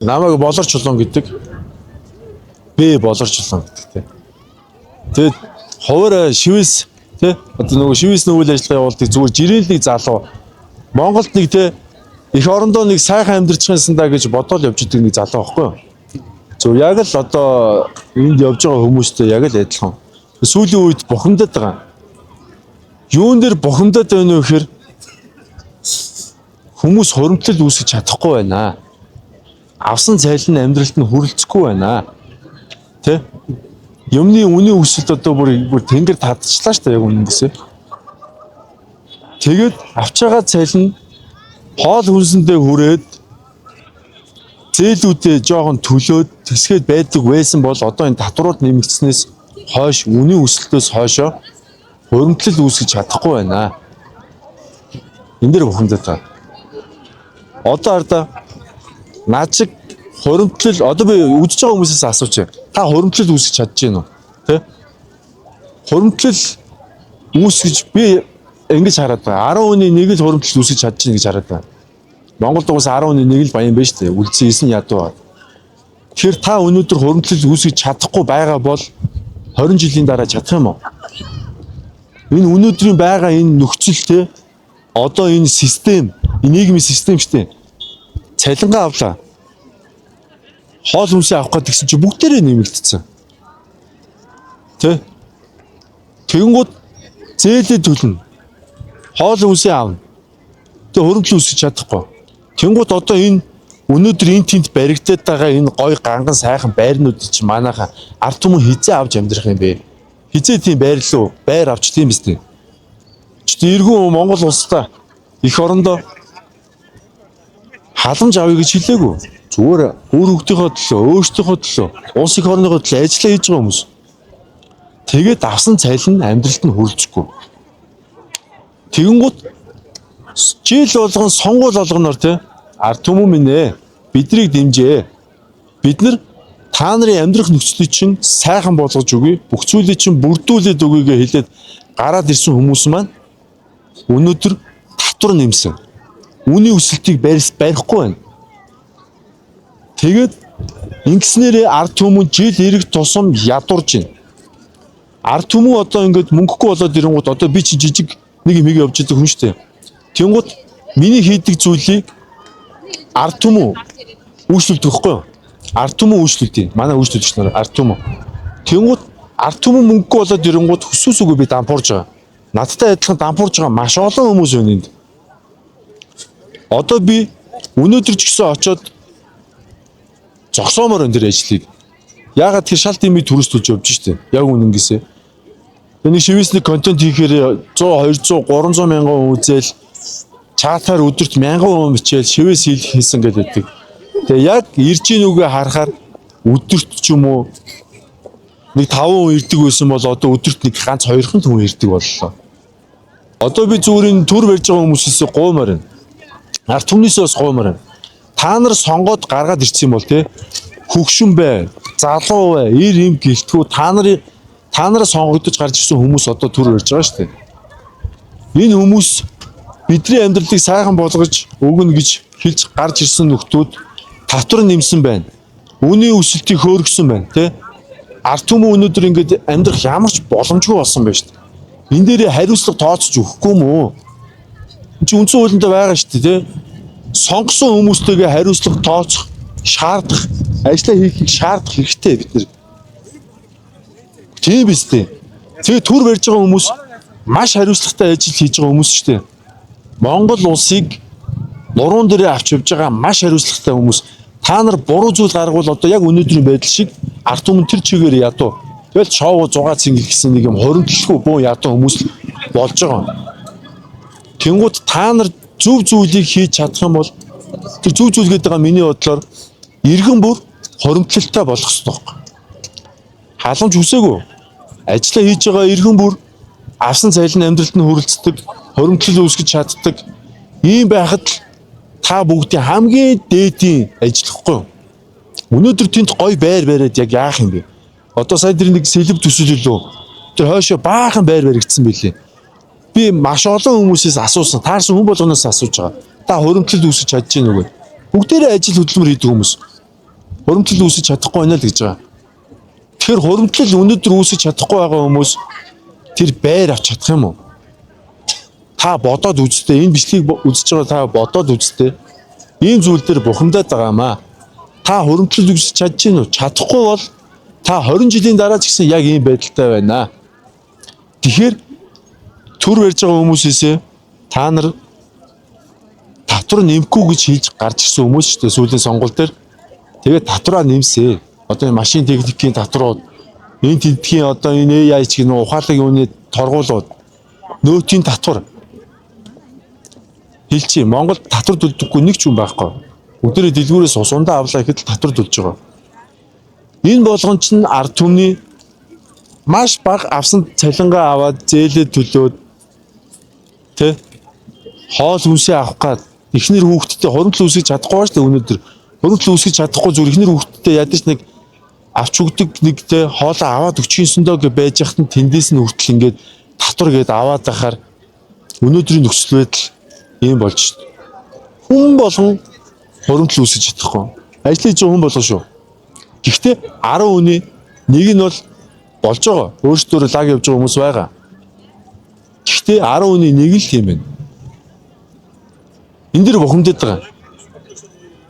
Намайг Болор Чулуун гэдэг. Би Болор Чулуун гэдэг тий. Тэгээд хуваар шивээс тий, одоо нөгөө шивээс үйл ажиллагаа явуулдаг зүгээр жирийн нэг залуу. Монголд нэг тий, эх орондоо нэг сайхан амьдарч байсан даа гэж бодоол явж идэг нэг залуу байхгүй юу? Зөв яг л одоо энд явж байгаа хүмүүстэй яг л адилхан. Сүүлийн үед бухимдаад байгаа. Юун дээр бухимдаад байна вэ гэхээр хүмүүс хуримтлал үүсгэж чадахгүй байна. Авсан цайлн амьдралд нь хүрэлцэхгүй байна. Тэ? Юмны үнийн өсөлт одоо бүр бүр тэнгэр татчихлаа шүү дээ, яг үнэндээсээ. Тэгээд авч байгаа цайлн хоол хүнсэндээ хүрээд, зээлүүдээ жоохон төлөөд тэсгээд байдаг байсан бол одоо энэ татварууд нэмэгдснээс хойш, үнийн өсөлтөөс хойшоо хуримтлал үүсгэж чадахгүй байна. Энэ дээр бухимдаад байгаа. Одоо арда над шиг хуримтлал, одоо би үзэж байгаа хүмүүсээс асууж байна. Та хуримтлал үүсгэж чадж гин үү? Тэ? Хуримтлал үүсгэж, би ингэж хараад байгаа. 10 хүний нэг л хуримтлал үүсгэж чадж гин гэж хараад байна. Монголд угсаа 10 хүний нэг л баян байна шүү дээ. Үлдсэн 9 нь ядуу байна. Тэгэхээр та өнөөдөр хуримтлал үүсгэж чадахгүй байгаа бол 20 жилийн дараа чадах юм уу? Энэ өнөөдрийн байгаа энэ нөхцөл те, одоо энэ систем, энэ нийгмийн систем шүү дээ. Цалингаа авлаа. Хоол хүнсээ авах гэдэг чинь бүгдээрээ нэмэгдсэн. Тэ? Тэгэнгүүт зээлээ төлнө. Хоол хүнсээ авна. Тэгээ хуримтлал үүсгэж чадахгүй. Тэнгүүт одоо энэ өнөөдөр энэ тэнд баригдаад байгаа энэ гой ганган сайхан байрнууд чинь манайха ард түмэн хизээ авч амьдрах юм бэ? Хизээ тийм байрлуу байр авч тийм биз дээ. Чи эргүүн Монгол улстай эх орондоо халамж авъя гэж хэлээгүй. Зүгээр үр хөвгтийнхөө төлөө, өөрсдийнхөө төлөө, улс эх орныхоо төлөө ажиллаа хийж байгаа хүмүүс. Тэгээд авсан цалин нь амьдралд нь хүрэлцэхгүй. Тэгэнгүүт жил болгон сонгуул болгоноор те, ард түмэн минь ээ, бидрийг дэмжээ. Бид нар та нарын амьдрах нөхцөлийг чинь сайхан болгож өгье, бүх зүйлийг чинь бүрдүүлээд өгье гэж хэлээд гараад ирсэн хүмүүс маань өнөөдөр татвар нэмсэн. Үнийн өсөлтийг барихгүй байна. Тэгээд ингэснээрээ ард түмэн жил ирэх тусам ядуурж байна. Ард түмэн одоо ингээд мөнгөгүй болоод ирэнгүүт одоо би чи жижиг нэг юм хийгээ явж идэг хүн шүү дээ. Тэнгүүт миний хийдэг зүйлийг ард түмэн үйлчлүүлдэг байхгүй юу? Ард түмэн үйлчлүүлдэг. Манай үйлчлүүлэгч нар ард түмэн. Тэнгүүт ард түмэн мөнгөгүй болоод ирэнгүүт хөсөөсөөгөө би дампуурж байгаа. Надтай адилхан дампуурж байгаа маш олон хүмүүс байна энд. Одоо би өнөөдөр ч гэсэн очиод зогсоомоор энэ тэр ажлыг. Яагаад тэр шал тийм төрөс төлж явж штэ. Яг үнэнгээсээ. Тэгээ нэг шивээс нэг контент хийхээр 100, 200, 300 мянган хүн үзээл, чатаар өдөрт 1000 хүн бичээл, шивээс хийсэн гэдэг. Тэгээ яг ирж ийн үгээ харахаар өдөрт ч юм уу нэг 5 хүн ирдэг байсан бол одоо өдөрт нэг ганц хоёрхан хүн ирдэг боллоо. Одоо би зүгээр энэ төр барьж байгаа хүмүүсээс гуймаар байна. Ард түмнээсээ бас гуймаар байна. Та нар сонгоод гаргаад ирсэн юм бол те, хөгшин бай, залуу бай, эр юм гэлтгүү та нараа сонгогдож гарч ирсэн хүмүүс одоо төр барьж байгаа шүү дээ. Энэ хүмүүс бидний амьдралыг сайхан болгож өгнө гэж хэлж гарч ирсэн нөхдүүд татвар нэмсэн байна. Үнийн өсөлтийг хөөргсөн байна, тэ? Ард түмэн өнөөдөр ингээд амьдрах ямар ч боломжгүй болсон байна шүү дээ. Энэ дээрээ хариуцлага тооцож өгөхгүй юм уу? Энд чинь үндсэн хуулинд байгаа шүү дээ, тэ? Сонгосон хүмүүстэйгээ хариуцлага тооцох, шаардах, ажлаа хийхийг шаардах хэрэгтэй бид нар. Тийм биз дээ. Тэгээ төр барьж байгаа хүмүүс маш хариуцлагатай ажил хийж байгаа хүмүүс шүү дээ. Монгол улсыг нуруунд дээрээ авч явж байгаа маш хариуцлагатай хүмүүс. Та нар буруу зүйл гаргавал одоо яг өнөөдрийн байдал шиг ард түмэн тэр чигээр ядуу. Тэгэл шоу 6 цэнгэл гэсэн нэг юм хуримтлалгүй бөөн ядуу хүмүүс л болж байгаа. Тэнгүүд та нар зөв зүйлийг хийж чадах юм бол, тэр зөв зүйл гэдэг байгаа миний бодлоор иргэн бүр хуримтлалтай болох хэрэгтэй байхгүй. Халамж хүсээгүй. Ажлаа хийж байгаа иргэн бүр авсан цалин амьдралд нь хүрэлцдэг, хуримтлал үүсгэж чаддаг. Ийм байхад л та бүгдийн хамгийн дээдийн ажиллахгүй юу? Өнөөдөр тэнд гой байр бариад яг яах юм бэ? Одоо сая тэр нэг сэлэв төсөөлөлөө. Тэр хойшоо баахан байр баригдсан байлээ. Би маш олон хүмүүсээс асуусан. Таарсан хүн болгоноос асууж байгаа. Та хуримтлал үүсгэж чадж гэнэ үү? Бүгдээрээ ажил хөдөлмөр хийдэг хүмүүс. Хуримтлал үүсгэж чадахгүй байна л гэж байгаа. Тэгэхээр хуримтлал өнөөдөр үүсгэж чадахгүй байгаа хүмүүс тэр байр авч чадах юм уу? Та бодоод үзтээ, энэ бичлэгийг үзэж байгаа та бодоод үзтээ. Ийм зүйл дээр бухимдаад байгаа юм аа. Та хуримтлал үүсгэж чадж гин үү? Чадахгүй бол та 20 жилийн дараа ч гэсэн яг ийм байдалтай байна. Тэгэхээр төр барьж байгаа хүмүүсээсээ та нар татвар нэмэхгүй гэж хэлж гарч ирсэн хүмүүс шүү дээ сүүлийн сонгуул дээр. Тэгээд татвараа нэмсээ. Одоо энэ машин техникийн татварууд, энэ тентхийн одоо энэ AI ч гэх нэг ухаалаг юуны торгуулууд, нөөтийн татвар хэлчихье. Монголд татвар төлдөггүй нэг ч хүн байхгүй. Өдөрөө дэлгүүрээс ус ундаа авлаа гэхэд л татвар төлж байгаа. Энэ болгон чинь ард түмний маш бага авсан цалингаа аваад зээлээ төлөөд тэ хоол хүнсээ авах гад эхнэр хүүхэдтэй хуримтлал үүсгэж чадахгүй шүү дээ өнөөдөр. Хуримтлал үүсгэж чадахгүй зүгээр эхнэр хүүхэдтэй ядаж нэг авч өгдөг нэг тэ хоолоо аваад өгчихсэн дөө гэж байж хат нь тэндээс нь хүртэл ингээд татвар гээд аваад байхаар өнөөдрийн нөхцөл байдал ийм болж шүү дээ. Хүн болгон хуримтлал үүсгэж чадахгүй. Ажил хийж байгаа хүн болгон шүү. Гэхдээ 10 хүний нэг нь бол болж байгаа. Өөрсдөө лаг явж байгаа хүмүүс байгаа. Гэхдээ 10 хүний нэг л тийм байна. Энэ дэр бухимдаад байгаа.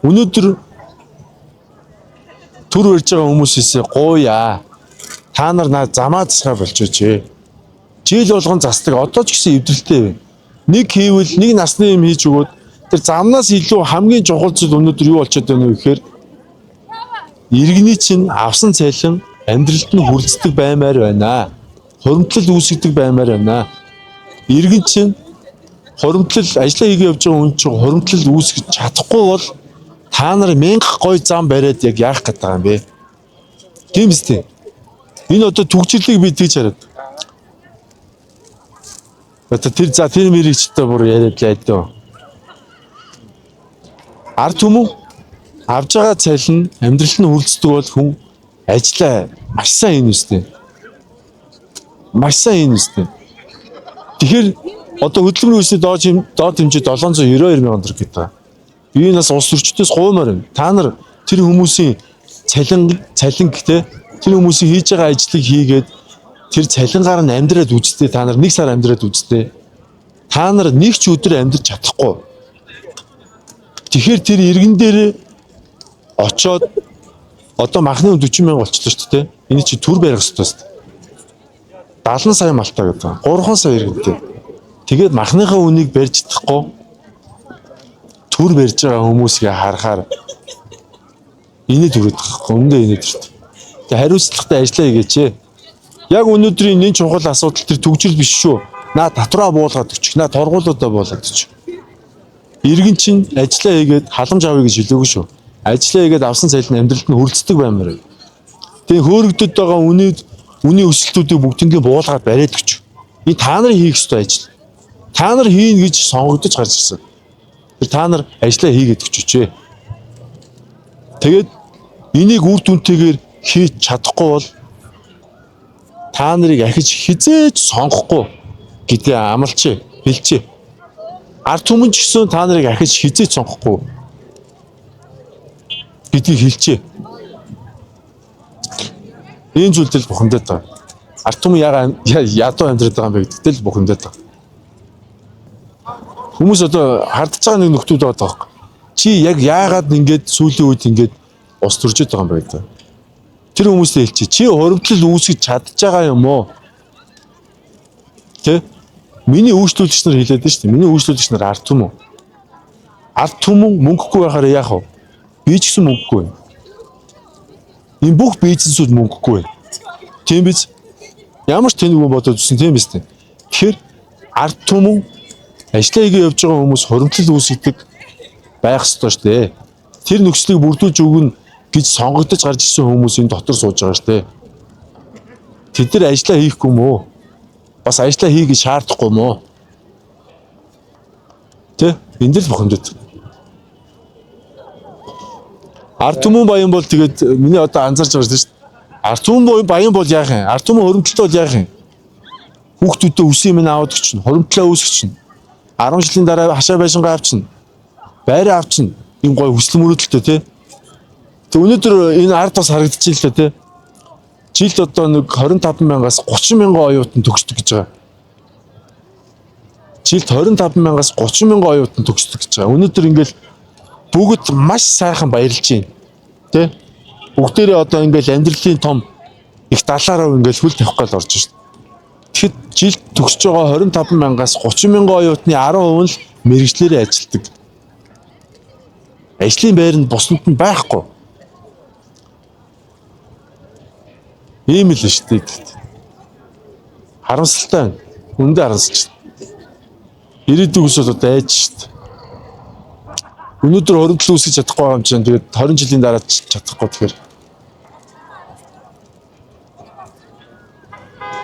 Өнөөдөр төр барьж байгаа хүмүүсээсээ гуйя. Та нар наа замаа засгаа болчихооч. Жил болгон засдаг. Одоо ч гэсэн эвдрэлтэй байна. Нэг хийвэл нэг насны юм хийж өгөөд тэр замнаас илүү хамгийн чухал зүйл өнөөдөр юу болчиход байна вэ гэхээр иргэний чинь авсан цалин амьдралд нь хүрэлцдэг баймаар байна. Хуримтлал үүсгдэг баймаар байна. Иргэн чинь хуримтлал ажлаа хийгээ явж байгаа хүн чинь хуримтлал үүсгэж чадахгүй бол та нар мянга гой зам бариад яг яах гээд байгаа юм бэ? Тийм үстэй. Энэ одоо түгжирлийг би тэгж хараад. Одоо тэр за тэр мэрийг ч одоо бүр яриад лээ дөө. Ард түмэн авж байгаа цалин амьдралд нь хүрэлцдэг бол хүн ажлаа маш сайн хийнэ үстэй. Маш сайн хийнэ үстэй. Тэгэхээр одоо хөдөлмөрийн хөлсний доод хэмжээ 792 мянган төгрөг гэдэг. Би нас улс төрчдөөс гуймаар байна. Та нар тэр хүмүүсийн цалин гэдэг тэр хүмүүсийн хийж байгаа ажлыг хийгээд тэр цалингаар нь амьдраад үзтээ, та нар нэг сар амьдраад үзтээ. Та нар нэг ч өдөр амьдрч чадахгүй. Тэгэхээр тэр иргэн дээр очоод одоо махны 40 мянга болчихлоо шүү дээ. Энэ чи төр барих ёстой шүү дээ. 70 сая малтай гэдэг. 3 сая иргэнтэй. Тэгээд махныхаа үнийг барьж чадахгүй төр барьж байгаа хүмүүсийг харахаар инээд өрөөд байгаа. Өмнөдөө инээд өрөөд. Тэгээ хариуцлагатай ажиллаа хийгээч. Яг өнөөдрийн энэ чухал асуудал тэр түгжрэл биш шүү. Наа татвараа буулгаад өчөх, наа торгуулуудаа буулгаад өчөх. Иргэн чинь ажиллаа хийгээд халамж авъя гэж хэлээгүй шүү. Ажиллаа хийгээд авсан цалин амьдралд нь хүрэлцдэг баймаар. Тэгээ хөөрөгдөд байгаа үнийн өсөлтүүдийг бүгднийг буулгаад бариад өчөх. Энэ та нарын хийх ёстой ажил. Та нар хийнэ гэж сонгогдож гарч ирсэн. Тэр та нар ажиллаа хийгээд өчөөч. Тэгээд энийг үр дүнтэйгээр хийж чадахгүй бол та нарыг ахиж хизээж сонгохгүй гэдээ амлчээ, хэлчээ. Ард түмэн ч гэсэн та нарыг ахиж хизээж сонгохгүй гэдгийг хэлчээ. Энэ зүйл дээр л бухимдаад байгаа. Ард түмэн ягаа ядуу амьдраад байгаа юм бэ гэдэгтэй л бухимдаад байгаа. Хүмүүс одоо хардж байгаа нэг нөхдүүд байгаа байхгүй. Чи яг яагаад ингэж сүүлийн үед ингэж ус төржөөд байгаа юм бэ гэдэг. Тэр хүмүүстэй хэлчихье. Чи хуримтлал үүсгэж чадж байгаа юм уу? Тэ? Миний үйлчлүүлэгч нар хэлээд байна шүү дээ. Миний үйлчлүүлэгч нар ард түмэн. Ард түмэн мөнгөгүй байхаар яах вэ? Би ч гэсэн мөнгөгүй байна. Энэ бүх бизнесүүд мөнгөгүй байна. Тийм биз? Ямар ч тэнэг юм бодоод үсэн тийм биз дээ. Тэгэхээр ард түмэн ажлаа хийгээ явж байгаа хүмүүс хуримтлал үүсгдэг байх ёстой шүү дээ. Тэр нөхцөлийг бүрдүүлж өгнө гэж сонгогдож гарч ирсэн хүмүүс энэ дотор сууж байгаа шүү дээ. Тэд нар ажлаа хийхгүй юм уу? Бас ажлаа хий гэж шаардахгүй юм уу? Тэ? Энд л бухимдаад. Ард түмэн баян бол тэгээд миний одоо анзаарч байгаа шүү дээ. Ард түмэн баян бол яах юм? Ард түмэн хөрөмтлөлтэй бол яах юм? Хүүхдүүдэд үсэн юм аваад өгч чинь, хөрөмтлөө үүсгэж чинь. 10 жилийн дараа хашаа байшингаа авчна. Байраа авчна. Ийм гоё хүсэл мөрөөдөлтэй тий. Тэг өнөөдөр энэ ард бас харагдчихээн л дээ, тий. Жилд одоо нэг 25 мянгаас 30 мянган оюутан төгсдөг гэж байгаа. Жилд 25 мянгаас 30 мянган оюутан төгсдөг гэж байгаа. Өнөөдөр ингээл бүгд маш сайхан баярлж байна. Тэ? Бүгдээрээ одоо ингээл амьдралын том их далаараа ингээл хөл тавих гал орж шít. Тэгэхэд жилд төгсөж байгаа 25 мянгаас 30 мянган оюутны 10% нь л мэргэжлээрээ ажилладаг. Ажлын байр нь бусдад нь байхгүй. Ийм л шүү дээ. Харамсалтай байна. Үндэ харамсалтай. Ирээдүйн хүсэл одоо айж шүү дээ. Өнөөдөр 27 үүсгэж чадахгүй байгаа юм чинь тэгээд 20 жилийн дараа ч чадахгүй тэгэхээр.